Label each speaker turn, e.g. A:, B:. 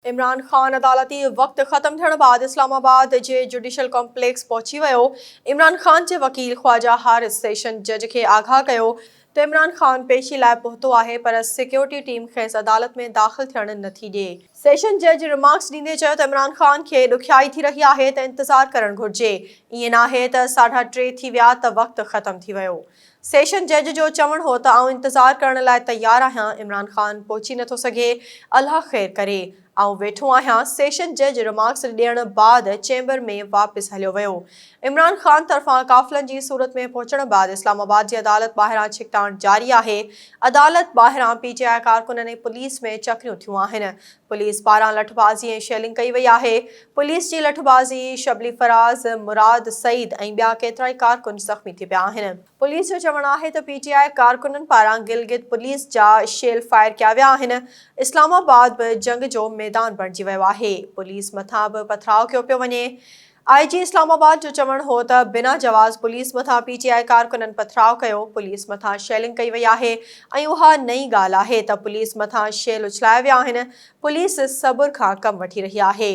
A: عمران خان عدالتي وقت ختم ٿيڻ بعد اسلام آباد جي جڊيشل ڪمپليڪس پهچي ويو، عمران خان جي وڪيل خواجا حارث سيشن جج کي آگاهه ڪيو ته عمران خان پيشي لاء پهتو آهي پر سيڪيورٽي ٽيم کيس عدالت ۾ داخل ٿيڻ نٿي ڏئي. سيشن جج رمارڪس ڏيندي چيو ته عمران خان کي ڏکيائي ٿي رهي آهي ته انتظار ڪرڻ گهرجي، ائين ناهي ته ساڍا ٽي ٿي ويا ته وقت ختم ٿي ويو. سيشن جج جو چوڻ هو ته آئون انتظار ڪرڻ لاء تيار آهيان، عمران خان پهچي نٿو سگهي، الله خير ڪري، آئون ويٺو آهيان، سيشن جج رمارڪس ڏيڻ بعد چيمبر ۾ واپس هليو ويو. عمران خان طرفان قافلن جي صورت ۾ پهچڻ بعد اسلام آباد جي عدالت ٻاهران ڇڪتاڻ جاري آهي، عدالت ٻاهران پي ٽي آء ڪارڪنن ۽ پوليس ۾ چڪريون ٿيون آهن، پوليس پاران لٺبازي ۽ شيلنگ ڪئي وئي آهي، پوليس جي لٺبازي، شبلي فراز، مراد سعيد ۽ ٻيا ڪيترائي ڪارڪن زخمي ٿي پيا آهن. پوليس جو چوڻ آهي ته پي ٽي آء ڪارڪنن پاران گلگت پوليس جا شيل فائر ڪيا ويا آهن، اسلام آباد به جنگ جو ميدان بڻجي ويو آهي، پوليس مٿان به پٿراء ڪيو پيو وڃي. آء جي اسلام آباد جو چوڻ هو ته بنا جواز پوليس مٿان پي ٽي آء ڪارڪنن پٿراء ڪيو، پوليس مٿان شيلنگ ڪئي وئي آهي ۽ اها نئين ڳالهه آهي ته پوليس مٿان شيل اڇلايا ويا آهن، پوليس صبر کان ڪم وٺي رهي آهي.